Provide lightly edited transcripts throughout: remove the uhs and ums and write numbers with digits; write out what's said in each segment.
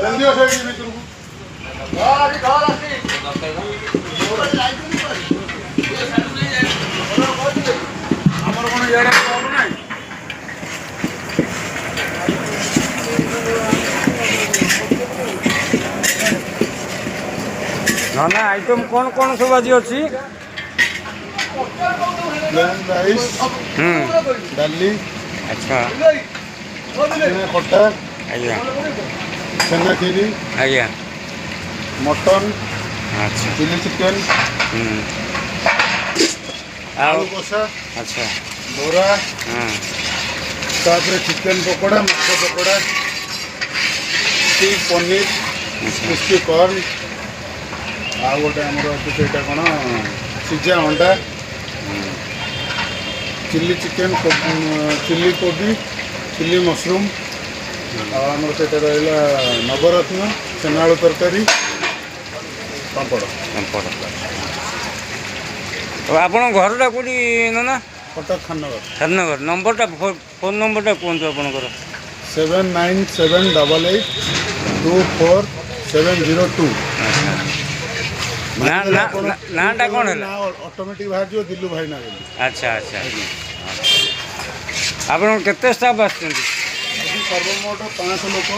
ଜଲ୍ଦି ଆସ ଏଇଠି ଭିତରକୁ। ଆମର କ'ଣ ଇଆଡ଼େ ହବ ନାହିଁ? ନା ନା, ଆଇଟମ୍ କ'ଣ କ'ଣ ସବୁ ଆଜି ଅଛି? ପ୍ଲେନ୍ ରାଇସ୍, ଡାଲି, ଛେନା ଖଟା, ଛେନା କ୍ଷୀରି, ମଟନ୍, ଚିଲି ଚିକେନ୍, ଆଉ ଆଳୁ କଷା, ବରା, ତାପରେ ଚିକେନ୍ ପକୋଡ଼ା, ମାଛ pakora, stick paneer, crispy corn, ଆଉ ଗୋଟେ ଆମର ଅଛି ସେଇଟା କ'ଣ, ସିଝା ଅଣ୍ଡା, ଚିଲି ଚିକେନ୍, ଚିଲି କୋବି, ଚିଲି ମସରୁମ୍, ଆଉ ଆମର ସେଇଟା ରହିଲା ନବରତ୍ନ, ଛେନା ଆଳୁ ତରକାରୀ, ପାମ୍ପଡ଼। ପାମ୍ପଡ଼। ଆଉ ଆପଣଙ୍କ ଘରଟା କେଉଁଠି ନନା? କଟକ ଖାନନଗର। ଖାନନଗର। ନମ୍ବରଟା, ଫୋନ୍ ନମ୍ବରଟା କୁହନ୍ତୁ ଆପଣଙ୍କର। 7978824702। ନା ନା, ନାଁଟା କ'ଣ ହେଲା? ଅଟୋମେଟିକ୍ ବାହାରିଯିବ ଦିଲୁ ଭାଇନା ବୋଲି। ଆଚ୍ଛା, ଆପଣ କେତେ ଷ୍ଟାଫ୍ ଆସିଛନ୍ତି? ଆଜି ସର୍ବମୋଟ 500 ଲୋକ।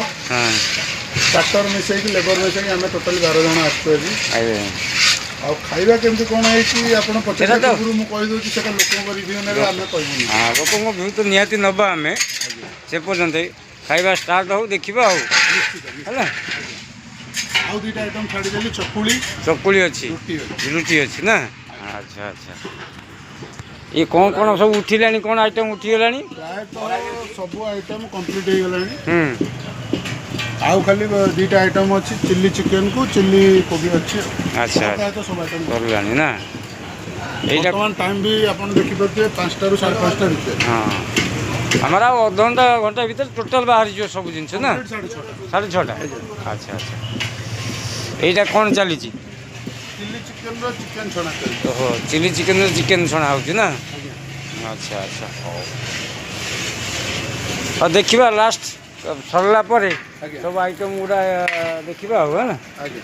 ଷ୍ଟାର୍ଟର ମିଶେଇକି, ଲେବର ମିଶେଇକି ଆମେ ଟୋଟାଲି 12 ଜଣ ଆସିଛୁ ଆଜି। ଆଉ ଖାଇବା କେମିତି କ'ଣ ହେଇଛି ଆପଣ ପଚାରିବା ସେଟା ତ- ପୂର୍ବରୁ ମୁଁ କହିଦେଉଛି, ସେଟା ଲୋକଙ୍କ ରିଭ୍ୟୁ ନେବେ, ଆମେ କହିବୁନି। ହଁ, ଲୋକଙ୍କ ଭ୍ୟୁ ତ ନିହାତି ନେବା ଆମେ। ସେ ପର୍ଯ୍ୟନ୍ତ ଖାଇବା ଷ୍ଟାର୍ଟ ହଉ, ଦେଖିବା ଆଉ। ନିଶ୍ଚିତ। ହେଲା। ଆଉ ଦୁଇଟା ଆଇଟମ୍ ଛାଡ଼ିଦେଲି, ଚକୁଳି। ଚକୁଳି ଅଛି। ରୁଟି ଅଛି। ରୁଟି ଅଛି ନା? ଆଚ୍ଛା, ଇଏ କ'ଣ କ'ଣ ସବୁ ଉଠିଲାଣି? କ'ଣ ଆଇଟମ୍ ଉଠିଗଲାଣି? ପ୍ରାୟତଃ ସବୁ ଆଇଟମ୍ କମ୍ପ୍ଲିଟ୍ ହେଇଗଲାଣି। ଆଉ ଖାଲି ଦୁଇଟା ଆଇଟମ୍ ଅଛି, ଚିଲି ଚିକେନକୁ ଚିଲି କୋବି ଅଛି ଆଉ। ପ୍ରାୟତଃ ସବୁ ଆଇଟମ୍ ସରିଲାଣି ନା ଏଇଟା? ବର୍ତ୍ତମାନ ଟାଇମ୍ ବି ଆପଣ ଦେଖିପାରୁଥିବେ, 5ଟାରୁ 5:30 ଭିତରେ। ହଁ, ଆମର ଆଉ ଅଧଘଣ୍ଟା ଘଣ୍ଟା ଭିତରେ ଟୋଟାଲ୍ ବାହାରିଯିବ ସବୁ ଜିନିଷ ନା? Complete 6:30। 6:30। ଆଚ୍ଛା, ଏଇଟା କ'ଣ ଚାଲିଛି? ଚିଲି ଚିକେନର ଚିକେନ ଛଣା ଚାଲିଛି। ଓହୋ, ଚିଲି ଚିକେନର ଚିକେନ ଛଣା ହେଉଛି ନା? ଆଜ୍ଞା। ଆଚ୍ଛା, ହଉ ହଉ, ଦେଖିବା ଲାଷ୍ଟ ସରିଲା ପରେ ସବୁ ଆଇଟମ୍ ଗୁଡ଼ା ଦେଖିବା ଆଉ, ହେଲା। ଆଜ୍ଞା।